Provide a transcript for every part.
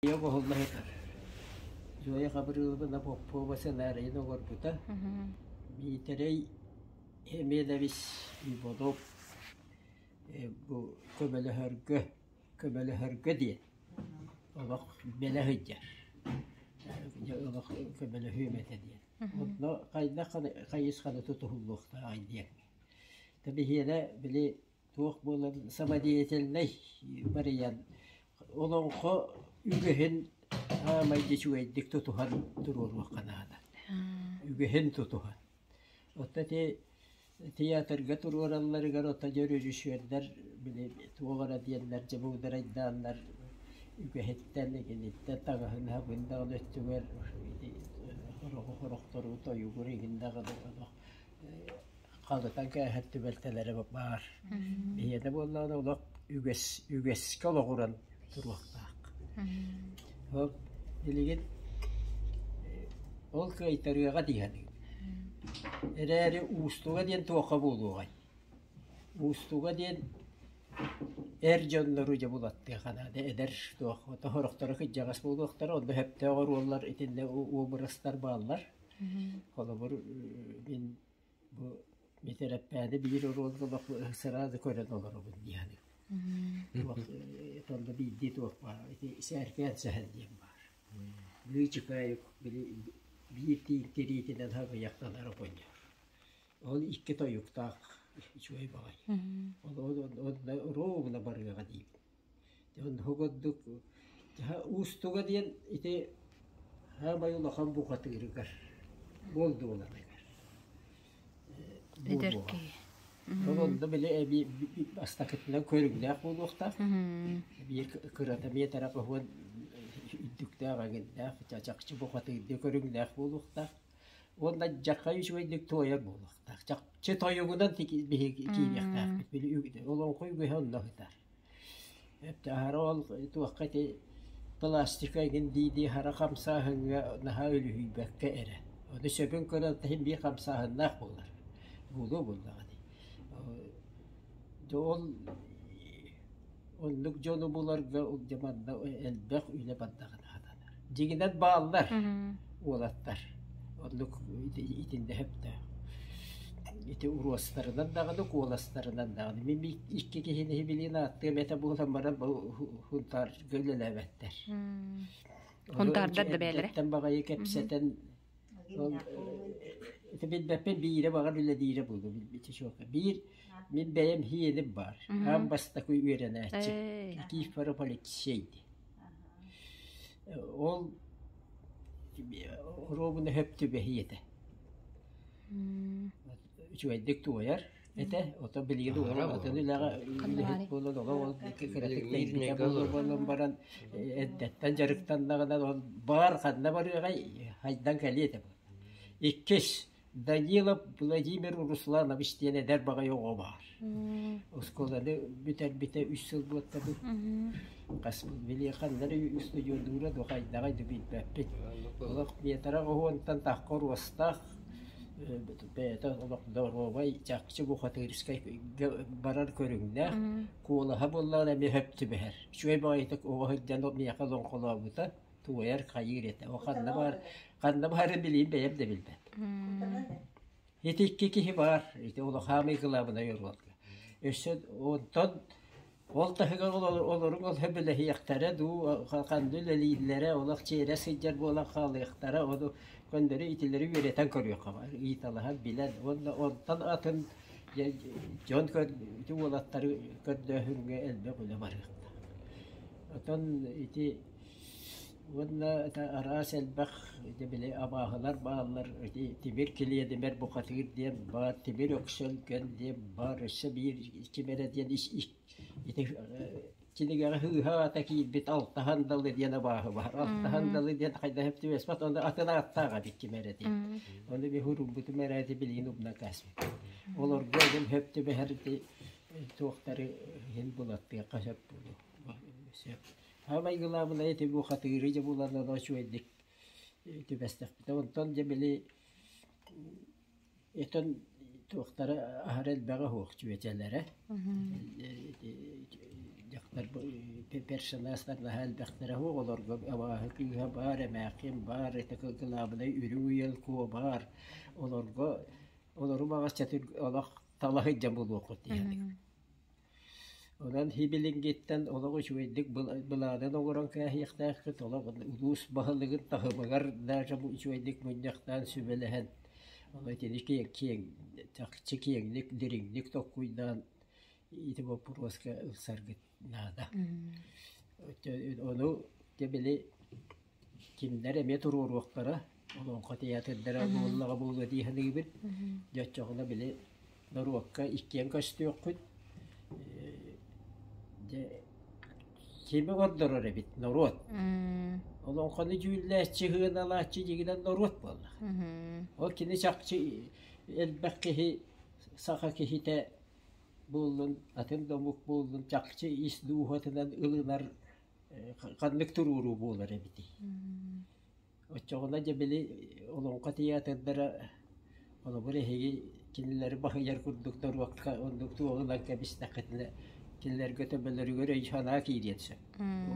Оҥоһулла сытар. Зоя Гавриловна Попова сценарийын оҥорбута. Миитэрэй Эмиэлэбис Иванов бу көмөлөһөргө, көмөлөһөргө диэн олох бэлэ сылдьар. Олох көмөлөһүөм этэ диэн. Онно хайдах хайысханы тутуһуллуохтааҕый диэн. Биһиэнэ били туох буолан самодеятельнай барыйан олоҥхо үгэһин аамай үчүгэйдик тутуһан туруоруохха наада. Үгэһин тутуһан. Оттон ити театрга туруоралларыгар ото дьэ режиссердар били туох эрэ диэннэр дьэ муударайдааннар үгэһиттэн игиниттэн таҥаһын аһабын даҕаны өттүгэр ити хороҕу хорохтору тойугур игин даҕаны олох халытан кээһэр түбэлтэлэрэ баар. Биһиэнэ буоллаҕына олох үгэс үгэскэ олоҕуран туруохтаах. Ол билигин ол кыайтарыаҕа дии саныыбын. Эрээри уустуга диэн туохха буолуоҕай? Уустуга диэн эр дьоннору дьэ булаттыахха наада, эдэр туох сорохторо кырдьаҕас буолуохтара, онно сөптөөх оруоллар итиннэ уобарастар бааллар. Холобур, мин бу митэрэппээни биир оруолга олох сразу көрөн олоробун дии саныыбын. Туох онно биирдии туох баар ити сээркээн сэһэн диэн баар. Лыычыкаайык били биир тииҥ тириитинэн хабыйахтанар оҕонньор. Ол икки тойуктаах үчүгэй баҕайы. Ол онно ровно барыаҕа диибин. Онно курдук уустуга диэн ити саамай улахан бухатыырыгар буолдуоларыгар буолуоҕа. Ол онно били эбии бастакытынан көрүҥнээх буолуохтаах. Биир кырата миэтэрэ хоһуон үрдүктээх эҥиннээх чахчы бухатыырдыы көрүҥнээх буолуохтаах. Уонна дьахха үчүгэйдик туойар буолуохтаах. Чахчы тойугунан биһиги киириэхтээхпит. Били олоҥхо үгэһэ онно сытар. Аһара ол туохха ити пластика эҥин дии-дии аһара хамсааһыҥҥа наһаа үлүһүйбэккэ эрэ. Ону сөбүн көрөн иһин биир хамсааһыннаах буолар. Буолуо буоллаҕа дии. Дьэ ол оннук дьону буларга дьэ манна элбэх үлэ бардаҕына сатанар. Дьиҥинэн бааллар уолаттар. Оннук итиннэ сөптөөх. Ити уруостарынан даҕаны, куоластарынан даҕаны. Мин икки киһини билигин ааттыам этэ буолан баран бу Хунтаарга үлэлээбэттэр. Хунтаардар да бэйэлэрэ. баҕайы кэпсэтэн ол ити билбэппин биирэ баҕар үлэлиирэ буолуо билбити суох. Биир мин бэйэм иһиэним баар. Аан бастакы үөрэнээччи Никифоров Алексей диэн. Ол оруобуна сөп түбэһии этэ. Үчүгэйдик туойар этэ. Ото билигин атын үлэҕэ үлэһит буолан олох ол кыратык тэйбитэ буолан баран эрдэттэн дьарыктаннаҕына ол баар ханна барыаҕай хайдан кэлиэ этэ. Иккис Данилов Владимир Русланович диэн эдэр баҕайы оҕо баар. Оскуоланы бүтэрбитэ үс сыл буолтабыт. Хас били ханнары устудьуоннуура да хайдаҕай да билбэппит. Олох метра оһуонтан тахха оруостаах бэйэтэ олох доруобай чахчы бухатырскай барар көрүҥнээх куолаһа буоллаҕына эмиэ хөп түбэһэр. Үчүгэй баҕайытык оҕо сылдьан миэхэ олоҥхолообута туойар хайыыр этэ. О ханна баар ханна баарын билиим бэйэм да билбэт. Ити икки киһи баар, ити улахаамый кылаабынай оруолга. Өссө онтон ол таһыгар олоруҥ ол сөбүлэһиэхтэрэ дуу, ханна үлэлииллэрэ, олох чиэрэ сылдьар буолан хаалыахтара, ону көннөрү итилэри үөрэтэн көрүөххэ баар, ыйыталаһан билэн уонна онтон атын дьон ити уолаттары көрдөөһүҥҥэ элбэх үлэ барыахтаах. Оттон ити Уонна араас элбэх ити били абааһылар бааллар, ити тимир килиэдимэр бухатыыр диэн баар, тимир өксөлгөн диэн баар, өссө биир ким эрэ диэн ити кинигэҕэ сыыһа аата киирбит Алтаһан Далы диэн абааһы баар. Алтаһан Далы диэн хайдах түбэспэт, онно атын ааттаах эбит ким эрэ диэн. Ону би суруйбутум эрээри билигин умнан кээспиппин. Олорго эбим сөп түбэһэр ити туохтары иһин булаттыахха сөп буолуо. Сөп. Саамай главное ити бу хатыыры дьэ булан ону үчүгэйдик түбэстэхпитэ. Онтон дьэ били этон туохтара аһара элбэҕэ суох чүөчэлэрэ. Дьахтар персонажтар наһаа элбэхтэрэ суох, олорго абааһы кыыһа баар, эмээххин баар, это кылаабынай үрүҥ уйал куо баар. Олорго олору баҕас чэтир олох тала сылдьан булуоххут диэхтик. Онон хибилиҥҥиттэн олох үчүгэйдик былаанын оҥорон кээһиэхтээххит, олох улуус баһылыгын таһымыгар даже үчүгэйдик мунньахтаан сүбэлэһэн, ону итини киэҥ киэҥ чахчы киэҥник, дириҥник толкуйдаан ити боппуруоска ылсаргыт наада. Ону дьэ били кинилэр эмиэ туруоруохтара, олоҥхо театрдара буоллаҕа буолуо дии саныыбын. Дьэ оччоҕуна били норуокка иккиэн көстүөххүт. Дьэ кими ордорор эбит норуот. Олоҥхону дьүүллээччи, сыаналааччы дьиҥинэн норуот буолла. Ол кини чахчы элбэх киһи саха киһитэ буоллун, атын да омук буоллун чахчы ис дууһатынан ылынар ханнык туруоруу буолар эбитий? Оччоҕуна дьэ били олоҥхо театрдара холобур эһиги кинилэри баһыйар курдук норуокка оннук туоҕунан кэбистэххитинэ кинилэргэ төбөлөрүгэр өй-санаа киириэн сөп.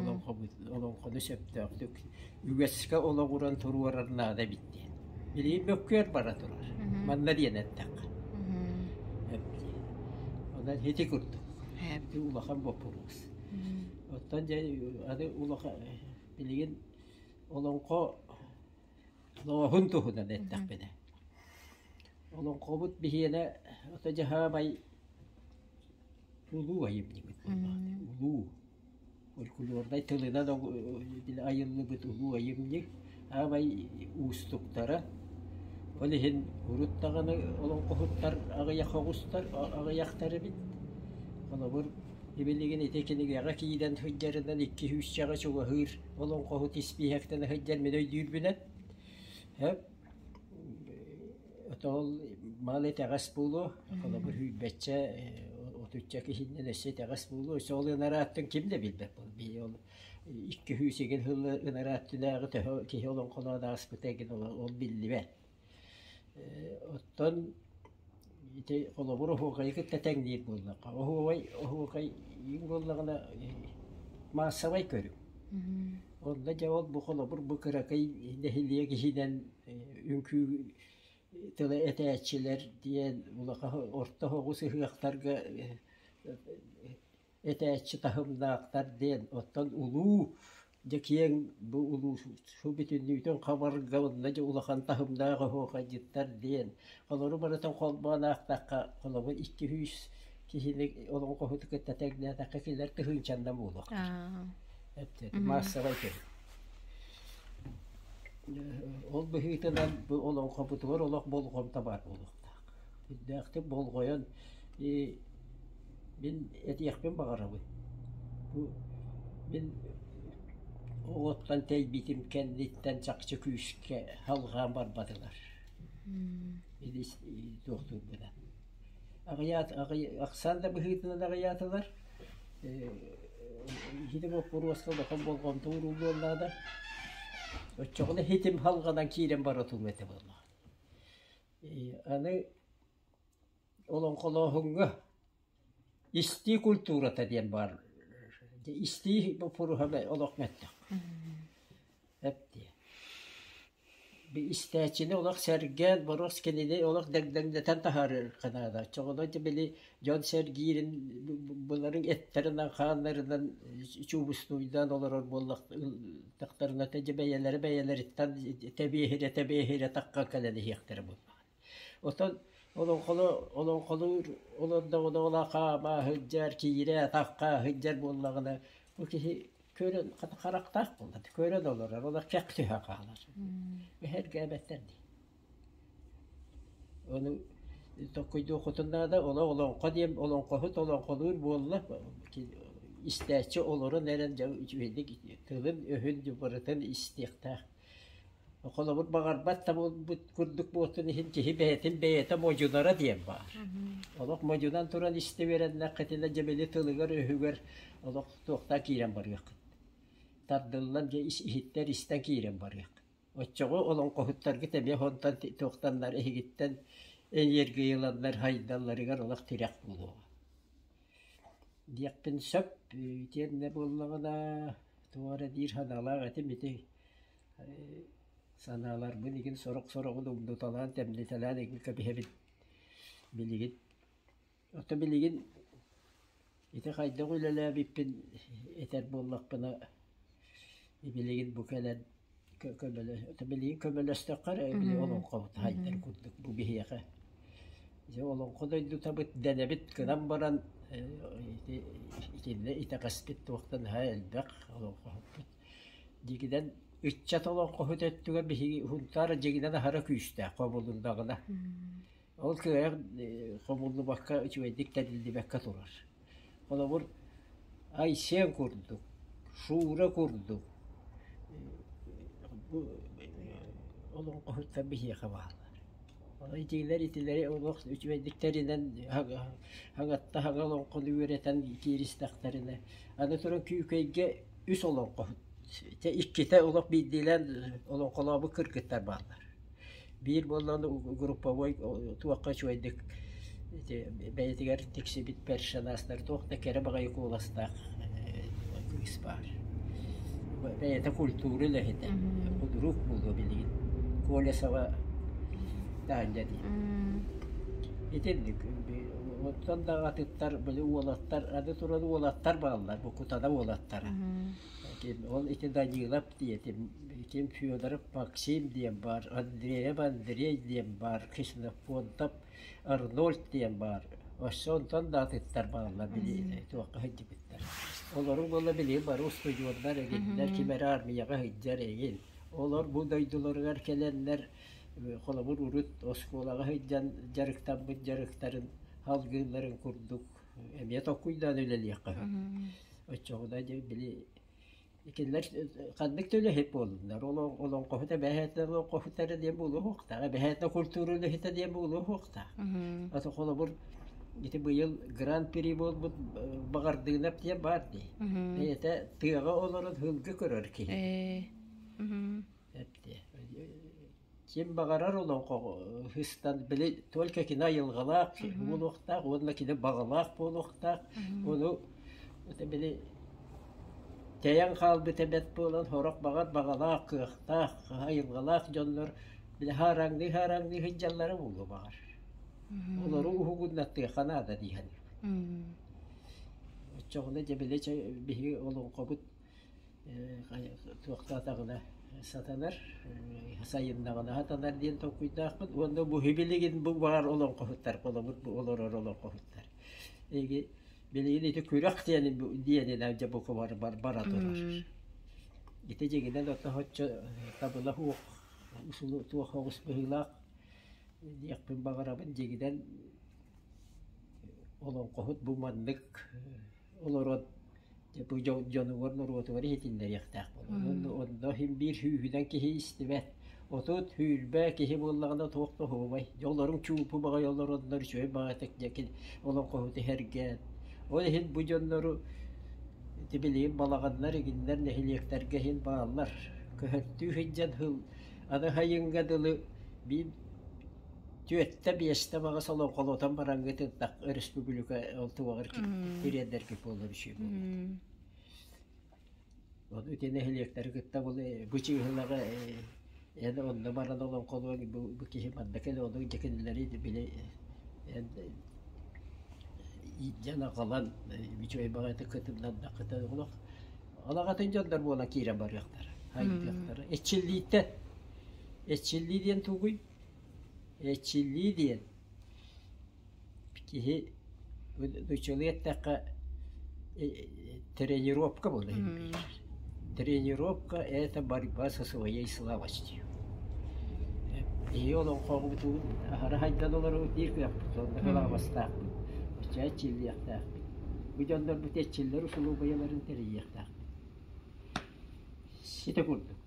Олоҥхобут олоҥхону сөптөөхтүк үгэскэ олоҕуран туруорар наада эбит диэн. Билигин мөккүөр бара турар. Манна диэн эттэххэ. Онон ити курдук. Ити улахан боппуруос. Оттон дьэ аны улахан билигин олоҥхо лооһун туһунан эттэхпинэ. Олоҥхобут биһиэнэ ото дьаһаабай улуу айымньыбыт буоллаҕа. Улуу фольклорнай тылынан айыллыбыт улуу айымньы аамай уустуктара. Ол иһин урут даҕаны олоҥхоһуттар аҕыйах оҕустар аҕыйахтар эбит. Холобур, билигин ити кинигэҕэ киирэн сылдьарынан икки сүүсчэҕэ чугаһыыр олоҥхоһут испииһэктэн сылдьар мин өйдүүрбүнэн. Ол мал итэҕэс буолуо, холобур сүүрбэччэ, отучча киһиннэн өссө итэҕэс буолуо, өссө ол ынарааттан ким да билбэт буолуо. Ол 200 игин сыл ынарааттынааҕы төһө киһи олоҥхолоон ааспыта игин ол биллибэт. Оттон ити холобур оһуокайы кытта тэҥниир буоллахха, оһуокай оһуокай буоллаҕына маассабай көрүҥ. Онно дьэ ол бу холобур бу кыракый нэһилиэк иһинэн үҥкүү тылы этээччилэр диэн улахан орто соҕус ыһыахтарга этээччи таһымнаахтар диэн оттон улуу дьэ киэҥ бу улуусу бүтүннүүтүн хабарга онно дьэ улахан таһымнаах оһуохайдьыттар диэн олору барытын холбоон аахтахха холобур 200 киһини олоҥхоһуту кытта тэҥнээтэххэ кинилэр тыһыынчаннан буолуохтар маассабай көрүҥ Ол быһыытынан бу олоҥхобутугар олох болҕомто баар буолуохтаах. Үрдээхтик болҕойон мин этиэхпин баҕарабын. Бу мин оҕоттон тэйбитим кэнниттэн чахчы күүскэ салҕаан барбатылар. Туохтуурбунан. Аҕыйаат ахсаан да быһыытынан аҕыйаатылар. Ити боппуруоска улахан болҕомто ууруллуон наада. Оччоҕуна хитим халҕанан киирэн бара туруо этэ буоллаҕа. Аны олоҥхолооһуҥҥа истии культурата диэн баар. Истии боппуруоһа олох мөлтөх. Эп диэ. Истээччини олох сэргээн, боруос кинини олох дэҥдэҥнэтэн таһаарыахха наада. Оччоҕуна дьэ били дьон сэргиирин быларын эттэринэн-хааннарынан чуубустуйдаан олорор буоллахтарына дьэ бэйэлэрэ бэйэлэриттэн тэбиэһирэ-тэбиэһирэ таххан кэлэн иһиэхтэрэ буоллаҕа. Оттон олоҥхону олоҥхолуур олордоҕуна ол хаама сылдьар, киирэ атахха сылдьар буоллаҕына бу киһи көрөн харахтаах буолла көрөн олорор, олох кэх түһэ хаалар. Өһөргээбэттэр дии. Ону толкуйдуоххутун наада, олох олоҥхо диэн олоҥхоһут олоҥхолуур буолла, истээччи олорон эрэн дьэ үчүгэйдик тылын-өһүн барытын истиэхтээх. Холобур, баҕарбат да буолбут курдук буолтун иһин киһи бэйэтин бэйэтэ модьунара диэн баар. Олох модьунан туран истэ үөрэннэххитинэ дьэ били тылыгар-өһүгэр олох туохтаа киирэн барыаххыт. Тардыллан дьэ иһиттэр истэн киирэн барыаххыт. Оччоҕо олоҥхоһуттаргыт эмиэ онтон туохтаннар эһигиттэн энергияланнар хайдалларыгар олох тирэх буолуоҕа. Диэхпин сөп. Итиэннэ буоллаҕына туох эрэ диир санаалаах этим ити санааларбын игин сорох-сороҕун умнуталаан, тэмнитэлээн игин кэбиһэбин билигин. Оттон билигин ити хайдах үлэлээбиппин этэр буоллахпына билигин бу кэлэн билигин көмөлөстөххө эрэ били олоҥхобут хайдар курдук бу биһиэхэ. Дьэ олоҥхо дойдутабыт дэнэбит гынан баран ити итиннэ итэҕэспит туохтан наһаа элбэх олоҥхоһуппут. Дьигинэн ыччат олоҥхоһут өттүгэр биһиги Сунтаар дьигинэн аһара күүстээх хомулуннаҕына. Ол кыайан хомуллубакка үчүгэйдик тэриллибэккэ турар. Холобур, Айсен курдук, Шура курдук бу олоҥхоһуттар биһиэхэ бааллар. Ону итилэр итилэри олох үчүгэйдик тэринэн хаҥатта хаҥа олоҥхону үөрэтэн кииристэхтэринэ, аны туран Күүкэйгэ үс олоҥхоһут, иккитэ олох биирдиилээн олоҥхолообут кыргыттар бааллар. Биир буоллаҕына групповой туохха үчүгэйдик ити бэйэтигэр тиксибит персонажтар туох да кэрэ баҕайы куоластаах кыыс баар. Бэйэтэ культура үлэһитэ, худрук буолуо билигин. Колесова Таанньа диэн. Итинник оттон да атыттар били уолаттар аны туран уолаттар бааллар бу Кутана уолаттара. Ол ити Данилов диэтим Ким Федоров Максим диэн баар, Андреев Андрей диэн баар, Ксенофонтов Арнольд диэн баар. Өссө онтон да атыттар бааллар били туохха сылдьыбыттар. Олору буолла билигин бары устудьуоннар эгиннэр, ким эрэ аармыйаҕа сылдьар эгин. Олор бу дойдуларыгар кэлэннэр холобур урут оскуолаҕа сылдьан дьарыктаммыт дьарыктарын салгыылларын курдук эмиэ толкуйдаан үлэлиэххэ сөп. Оччоҕуна дьэ били Кинилэр ханнык да үлэһит буоллуннар, олоҥхоһут эбэһээтэ олоҥхоһут эрэ диэн буолуо суохтаах, эбэһээтэ культура үлэһитэ диэн буолуо суохтаах. Аты холобур, ити быйыл гран-при буолбут Баҕардыынап диэн баар дии. Бэйэтэ тыаҕа олорон сылгы көрөр киһи. Ким баҕарар олоҥхоҕо сыстан, били только кини айылҕалаах буолуохтаах уонна кини баҕалаах буолуохтаах. Ону это били тэйэн хаалбыт эбэт буолан сорох баҕар баҕалаах, кыахтаах, айылҕалаах дьоннор били хаараҥныы-хаараҥныы сылдьаллара буолуо баҕар. Олору уһугуннаттыахха наада дии саныыбын. Оччоҕуна дьэ били биһиги олоҥхобут туохтаатаҕына сатанар, сайыннаҕына сатанар диэн толкуйдаахпыт уонна бу билигин бу баар олоҥхоһуттар холобур бу олорор олоҥхоһуттар. Эги билигин ити күрэх диэн диэнинэн дьэ бу бар бара турар. Ити дьиҥинэн ото соччо табыла суох туох оҕус быһыылаах диэхпин баҕарабын дьиҥинэн олоҥхоһут бу маннык олорон бу дьонугар норуотугар иһитиннэриэхтээх буолар. Онно иһин биир сүүһүнэн киһи истибэт. Отут сүүрбэ киһи буоллаҕына туох да оһуобай. Дьэ олоруҥ чуумпу баҕайы олороннор үчүгэй баҕайытык дьэ олоҥхоһуту иһэргээн. Ол иһин бу дьоннору ити билигин балаҕаннар игиннэр нэһилиэктэргэ иһин бааллар. Көһөртүү сылдьан сыл аны сайыҥҥа дылы биир Түөртэ-биэстэ баҕас олоҥхолотон бараҥҥыт ынтах өрөспүүбүлүкэ ол туоҕар тириэрдэргит буоллар үчүгэй буолуо. Ону ити нэһилиэктэри кытта бу бу чыыһылаҕа эн онно баран олоҥхолуоҥ бу бу киһи манна кэлэ ону дьэ кинилэри били эн иитдьэн аҕалан үчүгэй баҕайытык кытыннардаххыта олох олох атын дьоннор буолан киирэн барыахтара хайдыахтара эрчиллииттэн эрчиллии диэн тугуй Эрчиллии диэн киһи нууччалыы эттэххэ тренировка буолар Тренировка это борьба со своей слабостью. Биһиги олоҥхоҕутун аһара хайдан олоробут диир кыахпыт, онно кылаабастаахпыт, оччо эрчиллиэхтээхпит. Бу дьоннорбут эрчиллэр усулуобуйаларын тэрийиэхтээхпит. Ситэ курдук.